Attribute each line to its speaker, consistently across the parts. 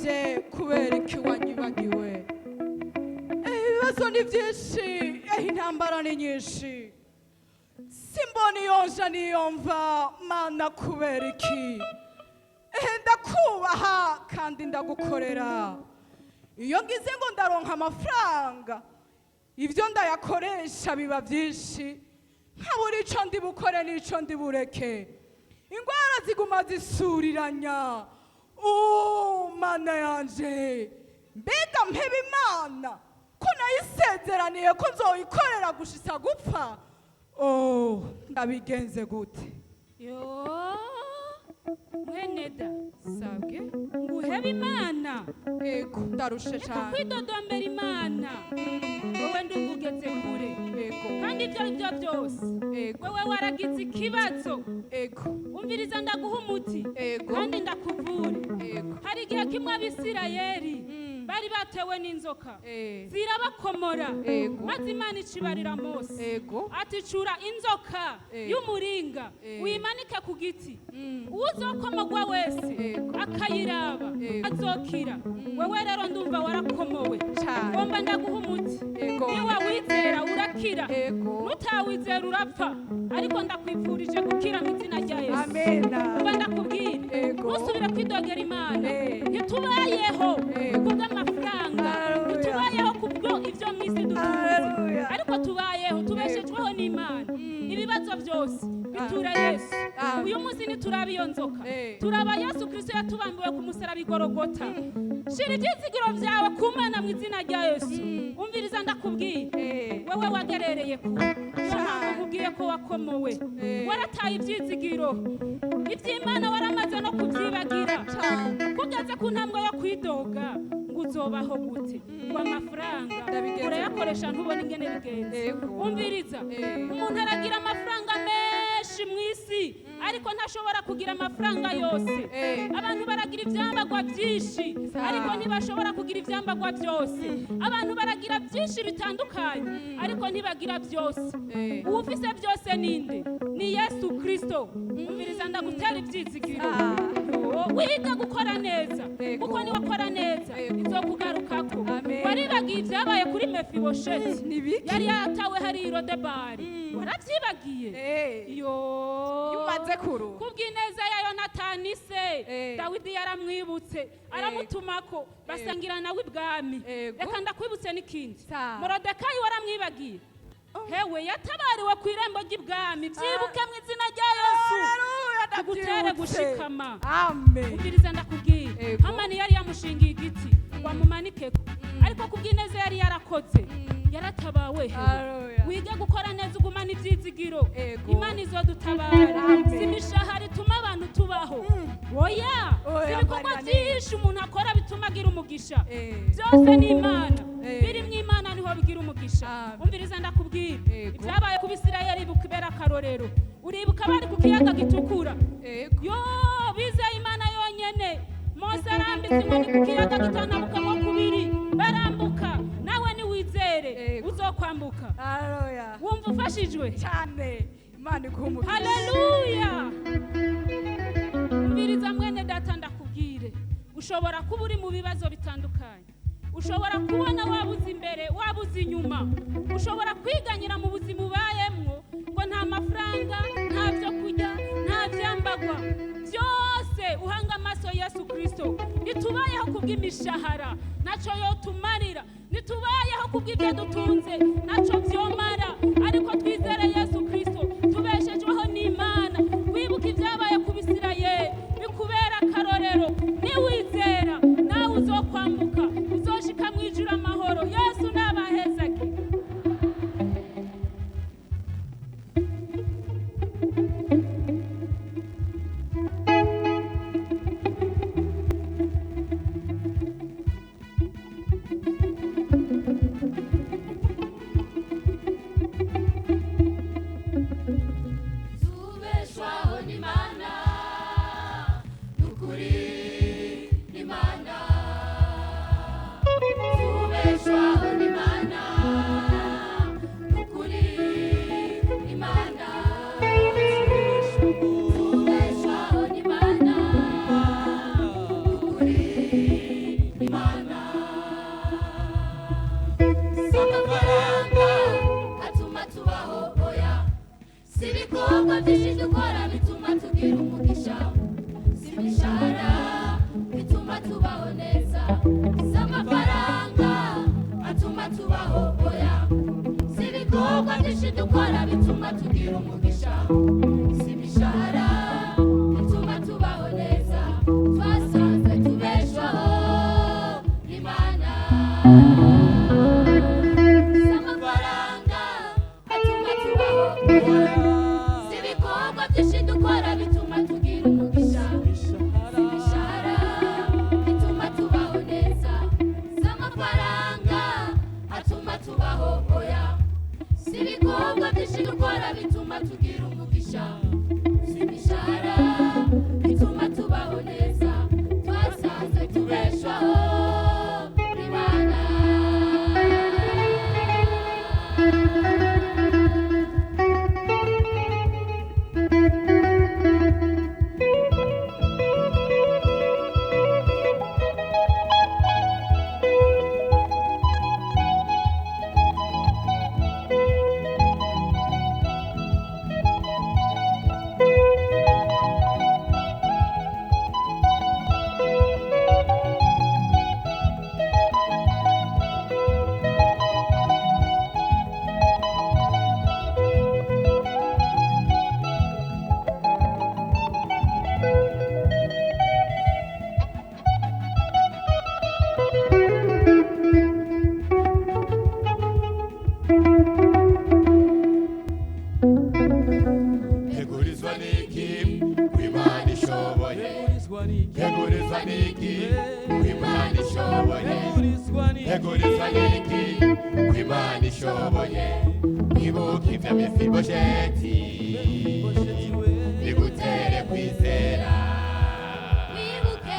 Speaker 1: Yanje, kubera iki wanyibagiwe? Ibibazo ni byinshi, intambara ni nyinshi, simbona iyo nja n'iyo mva. Mana, kubera iki? Ndakubaha kandi ndagukorera. Iyo ngize ngo ndaronka amafaranga, ibyo ndayakoresha biba byinshi, nkabura ico ndi bukore n'ico ndi bureke. Ingwara ziguma zisuriranya. Mana yanje, mbega mpeba Imana ko nayisezeraniye ko nzoyikorera gushitsa gupfa? Oh, ndabigenze gute?
Speaker 2: Yo, mwene da!
Speaker 1: Sabwe.
Speaker 2: Nguhebe Imana?
Speaker 1: Ego, ndarushe
Speaker 2: Reka
Speaker 1: cane.
Speaker 2: kwidodombera Imana. Wowe ndumva ugeze kure. Kandi ibyo ari byo byose, wewe waragize ikibazo. Umviriza, ndaguha umuti kandi ndakuvure. Hari igihe kimwe Abisirayeli bari batewe n'inzoka, zirabakomora, maze Imana icibarira Mose ati: "Cura inzoka y'umuringa, uyimanike ku giti. Uwuzokomogwa wese akayiraba azokira." Wewe rero ndumva warakomowe.
Speaker 1: Cane.
Speaker 2: Ngomba ndaguha umuti. Niba wizera urakira, nutawizera urapfa, ariko ndakwifurije gukira mu izina rya Yesu.
Speaker 1: Amena.
Speaker 2: Kuba ndakubwira, ntusubire kwidogera Imana. Ntitubayeho kubw'amafaranga.
Speaker 1: Hallelujah.
Speaker 2: Ntitubayeho kubwo ibyo mu isi dutunze,
Speaker 1: Hallelujah.
Speaker 2: ariko tubayeho, tubeshejweho n'Imana. Ibibazo byose bitura Yesu.
Speaker 1: Amen.
Speaker 2: Uyu munsi ntituraba iyo nzoka, turaba Yesu Kristo yatubambiwe ku musaraba i Gorogota. Shira ibyizigiro byawe ku Mana mu izina rya Yesu. Umviriza ndakubwira, wewe wagerereye kure, niyo mpamvu nkubwiye ko wakomowe. Warataye ibyizigiro, iby'Imana waramaze no kubyibagira.
Speaker 1: Cane.
Speaker 2: Kugeze ku ntambwe yo kwidoga ngo uzobaho gute, ngo amafaranga
Speaker 1: Ndabigenza.
Speaker 2: urayakoresha ntubone ingene bigenze. Umviriza, umuntu aragira amafaranga menshi mu isi, ariko ntashobora kugira amafaranga yose. Abantu baragira ibyambagwa byinshi, ariko ntibashobora kugira ibyambagwa byose. Abantu baragira byinshi bitandukanye, ariko ntibagira byose. Uwufise byose ninde? Ni Yesu Kristo. Umviriza, ndagutera ibyizigiro. Wiga gukora neza, kuko niwakora neza izokugarukako.
Speaker 1: Amen.
Speaker 2: Waribagiye ibyabaye kuri Mefibosheti?
Speaker 1: Ni biki?
Speaker 2: Yari yatawe hariya i Lodebari, warabyibagiye? Yo!
Speaker 1: Iyo umaze kuruha.
Speaker 2: Kubw'ineza ya Yonatani se, Dawidi yaramwibutse, aramutumako, basangira nawe ibwami. Reka ndakwibutse n'ikindi. Morodekayi waramwibagiye? Hewe, yatabariwe ku irembo ry'ibwami. Byibuke mu izina rya Yesu.
Speaker 1: Haleluya,
Speaker 2: Tugutere
Speaker 1: ndabyibutse.
Speaker 2: gushikama.
Speaker 1: Amen.
Speaker 2: Umviriza ndakubwira, Hamani yari yamushingiye igiti ngo amumanikeko, ariko kubw'ineza yari yarakoze yaratabawe. Hewe,
Speaker 1: Haleluya.
Speaker 2: wige gukora neza, ugumane ibyizigiro. Imana izodutabara.
Speaker 1: Amen.
Speaker 2: Si imishahara ituma abantu tubaho, oya.
Speaker 1: Oya,
Speaker 2: Si ibikorwa
Speaker 1: Marina,
Speaker 2: byinshi umuntu akora bituma agira umugisha. Byose ni Imana. Biri mu Imana niho bigira umugisha.
Speaker 1: Amen.
Speaker 2: Umviriza ndakubwira, ibyabaye ku Bisirayeli bukubera akarorero. Uribuka bari ku kiyaga gitukura?
Speaker 1: Ego.
Speaker 2: Yo, bizeye Imana yonyene. Mose arambitse inkoni ku kiyaga, gitanabukamo kubiri, barambuka. Nawe niwizere, uzokwambuka.
Speaker 1: Haleluya.
Speaker 2: Wumva ufashijwe?
Speaker 1: Cyane. Imana iguhe umugisha.
Speaker 2: Haleluya! Umviriza mwene data ndakubwire, ushobora kuba uri mu bibazo bitandukanye, ushobora kubona wabuze imbere, wabuze inyuma, ushobora kwiganyira mu buzima ubayemwo ngo nta mafaranga, nta byo kurya, nta byambagwa. Byose uhanga amaso Yesu Kristo. Ntitubayeho kubw'imishahara, ntacyo yotumarira. Ntitubayeho kubw'ibyo dutunze, ntacyo byomara, ariko twizere Yesu Kristo, tubeshejweho n'Imana. Wibuke ibyabaye ku Bisirayeli, bikubera akarorero. Niwizera nawe uzokwambuka, uzoshika mu ijuru amahoro. Yesu nabahezage.
Speaker 3: Si amafaranga atuma tubaho, oya. Si ibikorwa byinshi dukora bituma tugira umugisha. Si imishahara ituma tubaho neza. Twasanze tubeshwaho n'Imana. Si amafaranga atuma tubaho, oya. Si ibikorwa byinshi dukora bituma tugira umugisha. Si imishahara ituma tubaho neza. Si amafaranga atuma tubaho, oya. Si ibikorwa byinshi dukora bituma tugira umugisha. Si imishahara ituma tubaho neza. Twasanze tubeshwaho n'Imana.
Speaker 4: Tegurizwa n'iki kw'Imana ishoboye? Tegurizwa n'iki kw'Imana ishoboye? Tegurizwa n'iki kw'Imana ishoboye? Ibuka ibya Mefibosheti, bigutere kwizera.
Speaker 3: Wibuke.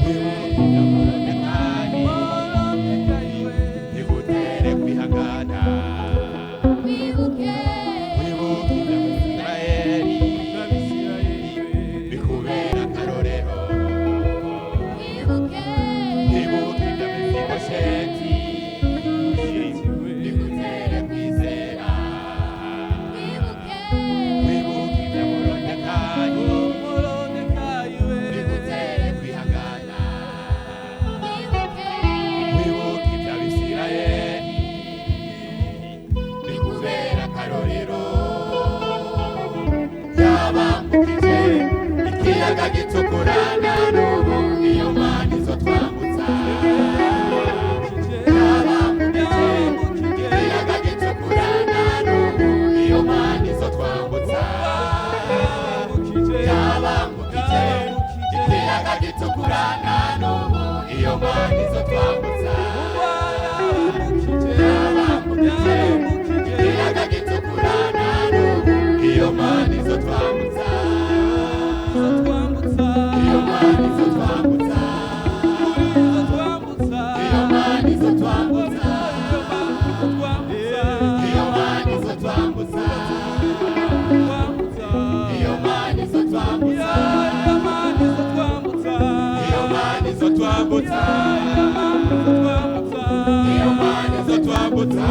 Speaker 4: Wibuke ibya Morodekayi, bigutere kwihangana.
Speaker 3: Wibuke.
Speaker 4: Wibuke ibya Israheli, bikubera akarorero.
Speaker 3: Wibuke.
Speaker 4: Wibuke ibya Mefibosheti, bigutere kwizera.
Speaker 3: Wibuke.
Speaker 4: Wibuke ibya Morodekayi, bigutere kwihangana.
Speaker 3: Wibuke.
Speaker 4: Wibuke ibya Bisirayeli, bikubera akarorero. Yabambukije ikiyaga gitukura, na n'ubu iyo Mana izotwambutsa. Yabambukije ikiyaga gitukura, na n'ubu iyo Mana izotwambutsa. Yabambukije ikiyaga gitukura, na n'ubu iyo Mana izotwambutsa. Yabambukije ikiyaga gitukura, na n'ubu iyo Mana izotwambutsa. Iyo Mana izotwambutsa. Iyo Mana izotwambutsa. Iyo Mana izotwambutsa. Iyo Mana izotwambutsa. Iyo Mana izotwambutsa. Iyo Mana izotwambutsa.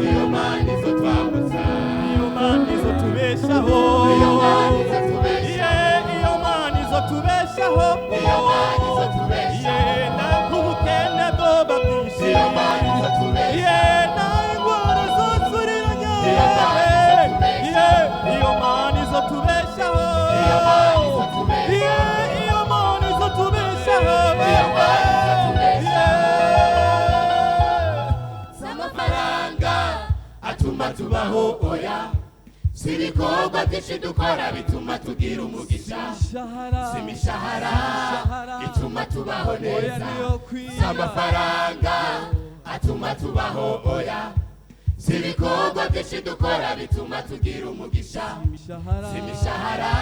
Speaker 4: Iyo Mana izotwambutsa.
Speaker 5: Iyo Mana izotubeshaho.
Speaker 4: Iyo Mana izotubeshaho.
Speaker 5: Ye, iyo Mana izotubeshaho.
Speaker 4: Iyo Mana izotubeshaho.
Speaker 5: Ye, naho ubukene bwoba bwinshi.
Speaker 4: Iyo Mana izotubeshaho.
Speaker 5: Ye, naho ingwara zozuriranye.
Speaker 4: Iyo Mana izotubeshaho.
Speaker 5: Ye, iyo Mana izotubeshaho.
Speaker 4: Iyo Mana izotubeshaho.
Speaker 5: Ye, iyo Mana izotubeshaho.
Speaker 4: Iyo Mana izotubeshaho.
Speaker 5: Ye.
Speaker 4: Si amafaranga atuma tubaho, oya. Si ibikorwa byinshi dukora bituma tugira umugisha. Si imishahara ituma tubaho neza. Si amafaranga atuma tubaho, oya. Si ibikorwa byinshi dukora bituma tugira umugisha. Si imishahara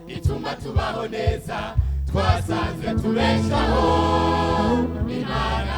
Speaker 4: ituma tubaho neza. Twasanzwe tubeshaho Imana.